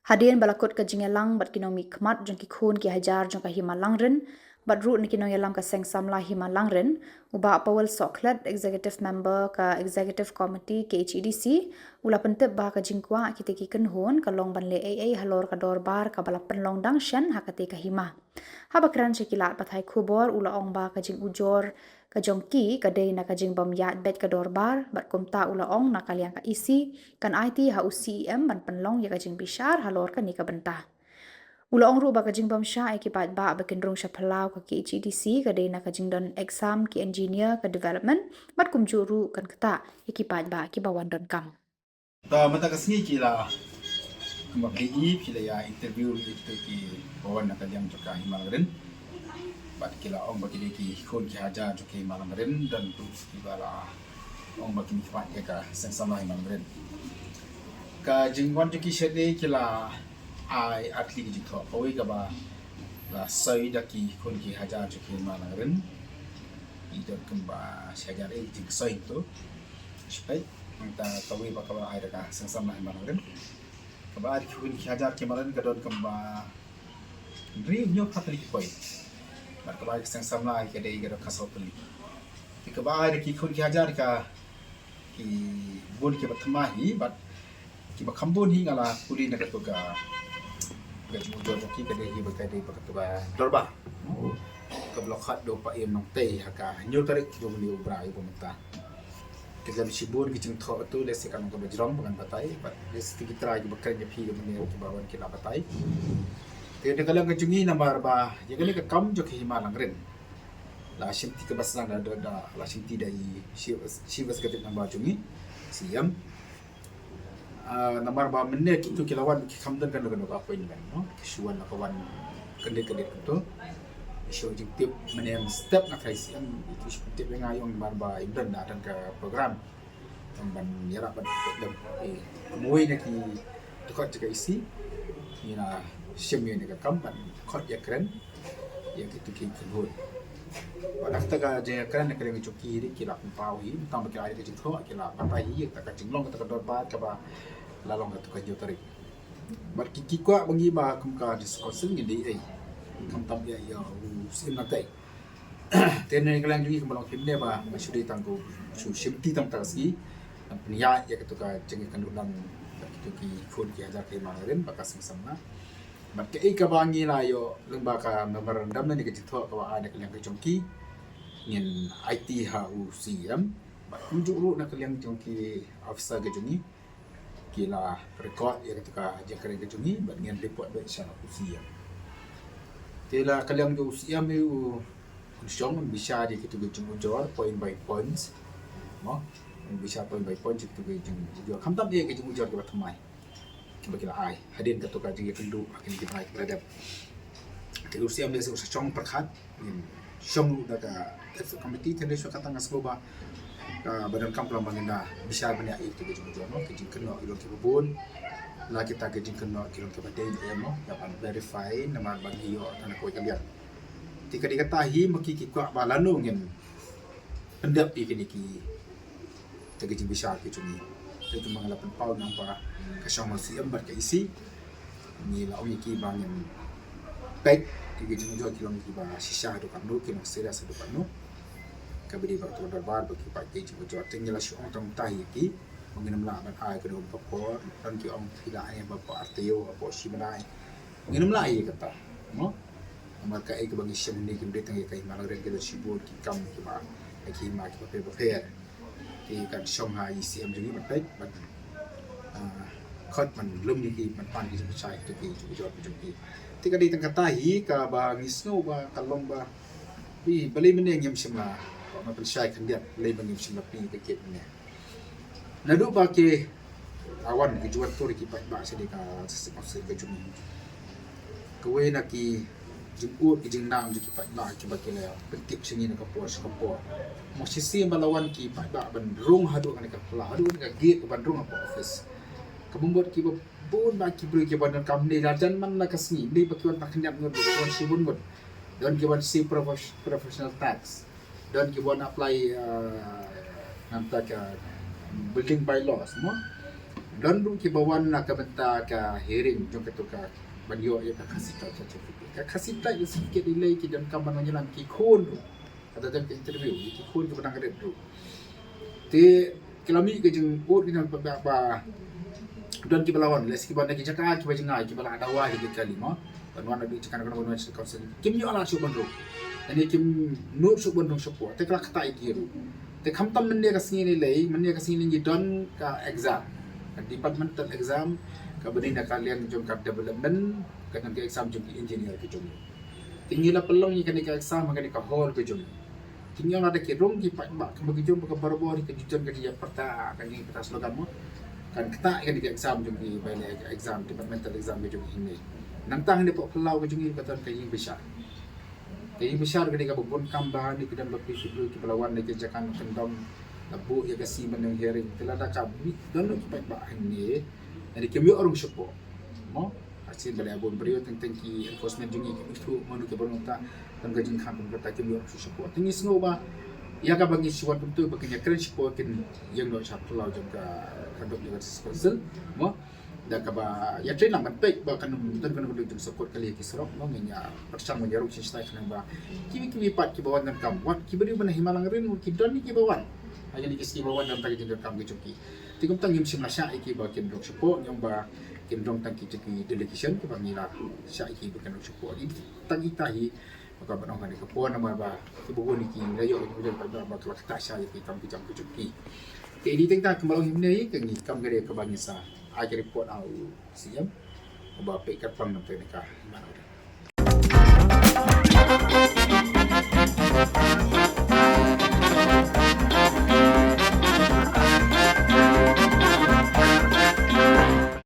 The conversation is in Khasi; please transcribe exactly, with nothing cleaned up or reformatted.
Hadien ba la kut ka jingïalang bad ki nongmihkhmat jong ki khun ki hajar jong ka Hima Langrin bad ruh na ki nongïalam ka Seng Samla Hima Langrin, u Bah Powell Sohkhlet, Executive Member ka Executive Committee K H A D C, u la pyntip ba ka jingkwah kita ki kynhun ka long ban leh ei ei halor ka dorbar kaba la pynlong dang shen ha kata ka hima. Haba kren sha ki lad pathai khubor, u la ong ba ka jingujor ka jong ki ka dei na ka jingbym ïaid beit ka dorbar, bad kumta u la ong na ka liang ka E C kan aiti ha u C E M ban pynlong ïa ka jingbishar halor kane ka bynta. U la ong ruh ba ka jingbymshah ïa ki paidbah ba kin rung sha phyllaw ka K H A D C ka dei na ka jingdon exam ki engineer ka development, bad kumjuh ruh kan ktah ïa ki paidbah kiba wan donkam. Ta mynta ka sngi ki la, kumba phi i, phi la ïa interview ïa kito kiba wan na ka liang jong ka Hima Langrin. Bad ki la ong ba ki dei ki khun ki hajar jong ka Hima Langrin, don ruh kiba la ong ba ki mihkhmat ïa ka Seng Samla Hima Langrin. Ka jingwan jong ki shane ki la ai ar tylli ki jingthoh. Kawei kaba la soi da ki khun ki hajar jong ka Hima Langrin. I don kumba shi hajar eh ki jingsoi to. Shi peit, nangta kawei ba kaba ai da ka Seng Samla Hima Langrin. Kaba ai da ki khun ki hajar ki Hima Langrin ka don kumba hynriew hynñiew phra tylli ki point. Bad kaba ai ka Seng Samla ka dei ka don ka saw tylli. Te kaba ai da ki khun ki hajar ka, ki bun kiba thymmai hi, bad kiba kham bun hi nga la pule na kato ka, ka jingujor jong ki ka dei hi ba ka dei ba kato ka dorbar kaba la khot da u Paiem Nongtei ha ka hynñiew tarik jong une u Brai uba mynta. Te lem shibun ki jingthoh to, lehse ka long kaba jrong ba ngan batai, bad lehse ki trai kiba kren ïa phi ïa mynne kiba wan ki la batai. Te na ka liang ka jong ngi namar ba ïa kane ka kam jong ka Hima Langrin la shimti kaba sdang da, da, da la shimti da i Chief, Chief Executive Member jong ngi, C E M. Ah, namar ba mynne kito ki la wan ki kham don kano kano ka appointment, no? Ki shu wan la ka wan kane kane kito. Ki shu jingtip mynne step na ka C E M, ito shu tip ïa nga ïong namar ba i don da don ka program. Tang ban ïarap ban, ban, eh, kumwei na ki dkhot jong ka E C, ngi la shim ïa kane ka kam ban khot ïakren ïa kito ki kynhun. Bad na kata ka jingïakren na ka liang jong ki hi ki la pynpaw hi, tang ba ki la ai ka jingthoh, ki la batai hi ïa kata ka jinglong kata ka dorbar kaba la long ha kato ka hynñiew tarik. Bad ki, ki kwah ba ngi ba kum ka District Council ngin dei ei, khamtam ïa, ïa u Syiem Nongtei. Te na ka liang jong ngi kumba long kumne ba, ba shu dei tang ko, shu shimti tang ka sngi ban pynïaid ïa kato ka jingïakynduh lang bad kito ki khun ki hajar ka Hima Langrin bad ka Seng Samla. Bad kaei kaba ngi la ïoh lyngba ka memorandum ne ka jingthoh kaba ai na ka liang ka jong ki, ngin aiti ha u C E M. Bad kumjuh ruh na ka liang jong ki officer ka jong ngi, ki la record ïa kata ka jingkren ka jong ngi bad ngin report back sha u C E M. Te la ka liang jong u C E M hi u, un shong un bishar ïa kito ki jingujor point by points. Mo, un bishar point by point ïa kito ki jingujor. Khamtam ïa ki jingujor kiba thymmai kiba ki la ai hadien kato ka jingïakynduh ha kine ki bnai kiba la dep. Te u C E M lehse u sa shong pyrkhat, ngin shong ruh da ka ethics committee, te lehse kata nga sngew ba, ah, ba donkam palat ba ngin da bishar bniah ïa kito ki jingujor, no, ki jingkynnoh ki long kiba bun, la kita ki jingkynnoh ki long kiba dei ne em, no, da ban verify namar ba ngi ïoh na kawei ka liang. Te ka dei kata hi ma ki ki kwah ba lano ngin pyndep ïa kine ki Te ka jingbishar ka jong ngi. Te kumba nga la pynpaw nangta ka shong ma C M bad ka E C. Ngi la ong ïa ki ba ngin peit ïa ka jingujor ki long kiba shisha haduh katno, ki long serious haduh katno. Kaba dei ba ka dorbar ba ki peit ka jingujor. Te ngi la shu ong tang mynta ïa ki ba ngin ym lah ban ai kano ba por, don ki ong phi lah ai ba por artio, ba por shi bnai. Ngin ym lah ïa kata, mo? Namar kaei kaba ngi shem hangne kim dei tang ïa ka hima Langrin, ki don shibun ki kam kiba, ki hima kiba pher bapher. Te kan shong ha i C M jong ngi ban peit ban, ah, khot ban lum ïa ki ban pan ki jingpynshai, to ki jingujor ki jong ki. Te ka dei tang kata hi kaba ngi sngew ba ka long ba, ï, balei mynne ngim shym la, ba ma pynshai khyndiat, balei ba ngim shym la plie ka kit mynne. Naduh ba ki la wan ki ju wan tur ki paidbah sha ka District Council ka jong ngi. Kawei na ki jingud ki jingnam jong ki paidbah kiba ki la pyntip sha ngi na ka por sha ka por. Mo, shisien ba la wan ki paidbah ban rung haduh kane ka pla, haduh kane ka gate ban rung hapoh office. Ka mut kiba bun ba ki briew kiba donkam ne la jan man la ka sngi, ne ba ki wan tang khyndiat ngut, ki wan shibun ngut. Don ki wan siew profes-, professional tax. Don ki wan apply, uh, nangta ka building bylaws, mo? Don ruh kiba wan na ka bynta ka hearing jong kato ka ban ïoh ïa ka Khasi Tribe Certificate. Ka Khasi Tribe Certificate i lei ki donkam ban wan ïalam ki khun ruh. Kata don ka interview ïa ki khun kiba dang rit ruh. Te ki la mih ka jingud ki nang ba, ba don kiba la wan, lehse kiba na ki jaka kiba jngai, kiba la dawa ïa ki kali mo. Ban wan na ki jaka na ka North East Council. Kim ïoh lad shuh ban rung. Lane kim nud shuh ban rung shapoh. Te ka la ktah ïa ki ruh. Te khamtam mynne ka sngi ne lei, mynne ka sngi ne ngi don ka exam. Ka departmental exam, kaba dei na ka liang jong ka development, ka don ka exam jong ki engineer ka jong ngi. Te ngi la pynlong ïa kane ka exam ha kane ka hall ka jong ngi. Te ngi ong lada ki rung ki paidbah, kumba ki jong ba ka barabor ka ju don ka jingïapyrta, ka jingïapyrta slogan mo. Kan ktah ïa kane ka exam jong ngi, ba ïa ka exam, departmental exam ka jong ngi hynne. Nangta hangne hapoh phyllaw ka jong ngi ka don ka ïing bishar. Ka ïing bishar ka dei kaba bun kam ba hangne ki don bapli ki briew kiba la wan na ki jaka nongkyndong, la buh ïa ka sngi ban ïoh hearing. Te lada ka mih, don ki paidbah hangne, lada kim ïoh rung shapoh mo. Shisien ba la bun briew teng teng ki enforcement jong ngi kim ithuh mano kiba rung, nangta don ka jingkhang kumta kim ïoh rung shapoh. Te ngi sngew ba ïa kaba ngi shu wan kumta ba kin ïakren shapoh kin ïeng noh sha phyllaw jong ka, ka dong jong ka District Council mo. Da kaba ïatreilang ban peit ba kan ym don kano kano ka jingsangkut kali ki surok mo. Ngin ïa pyrshang ban ïarung shisha khnang ba kiwei kiwei pat kiba wan donkam, wat kiba dei ban na Hima Langrin, ki don kiba wan. Ha kine ki sngi ba wan donkam ki jingdonkam ki jong ki. Te kumta ngim shym la shah ïa ki ba kin rung shapoh, ngi ong ba kin rung tang ki jong ki delegation kiba ngi la shah ïa ki ba kin rung shapoh. Tang ita hi ba ka ban ong kane ka por namar ba kiba bun ki la ïoh ki ba ba ka la ktah sha ïa ki kam ki jam ki jong ki. Te dei tang ita kumba long hynne ka ngi kam kane kaba ngi sa ai ka report ha u C M. Ba peit kyrpang na ka Hima Langrin.